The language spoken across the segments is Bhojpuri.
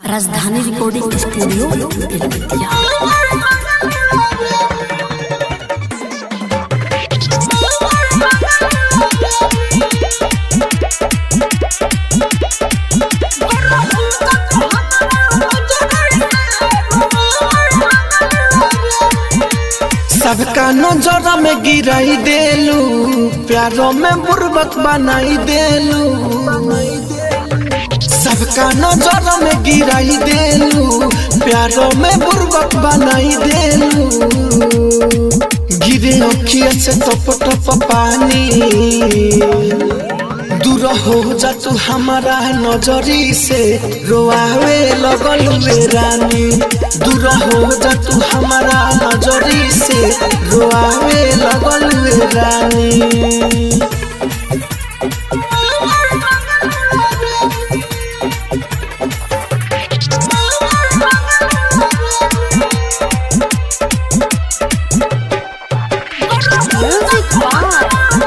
Rajdhani recording studio Belwatiya. सबका नजर में गिराई देलू, प्यारो में बुर्बक बनाई देलू। सबका नजर में गिराई देलू, प्यारो में बुर्बक बनाई देलू। गिरे अखिया से टप टप पानी, दूर हो जा तू हमारा नजरी से, रोआवे लगल रानी। दूर हो जा तू हमारा नजरी से, रोआवे लगल रानी। Music by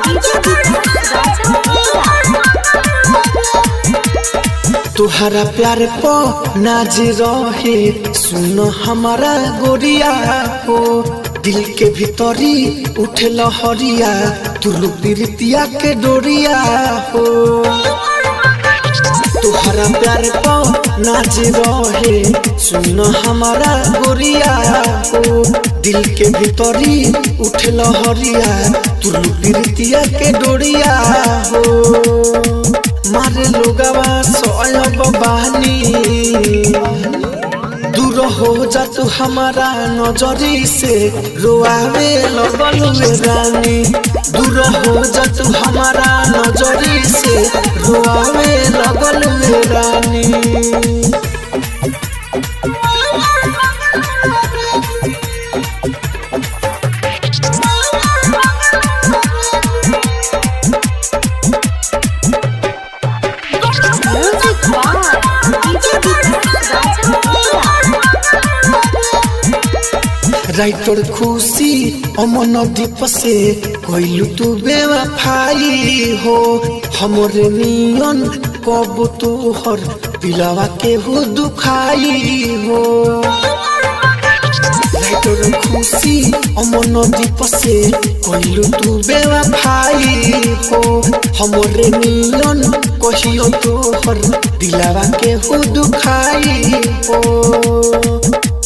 DJ Vikas Raja. तुहरा प्यार पो नाज रहे, सुन हमारा गोरिया हो। दिल के भीतरी उठे लहरिया, तुरु प्रीतिया के डोरिया हो। तुहरा प्यार पो नाज रहे, सुन हमारा गोरिया हो। दिल के भीतरी उठे लहरिया, तुरु प्रीतिया के डोरिया हो। मारे लोगवा सोयब बानी, दूर हो जा तू हमारा नजरी से, रोआवे लगल रानी। दूर हो जा तू हमारा नजरी से, रोआवे लगल रानी। Music by DJ Vikas Raja. Writer Khushi Aman Deep से कैलू तू बेवफाई हो। हमरे नियन कब तोहर दिलवा के हो दुखाई हो। राइटर खुशी अमन दीप से कैलू तू बेवफाई हो। हमरे नियन कहियो तोहर दिलवा के हो दुखाई हो।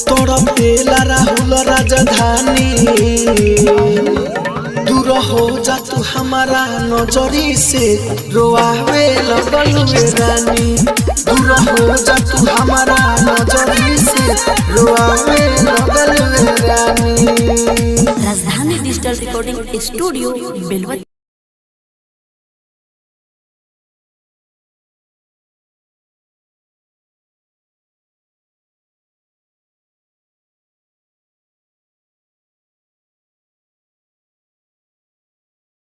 तोड़ पेला राहुल राजधानी, दूर हो जा तू हमारा नजरी से, रोआवे लगल रानी। दूर हो जा तू हमारा नजरी से, रोआवे लगल रानी। Rajdhani digital recording studio Belwatiya.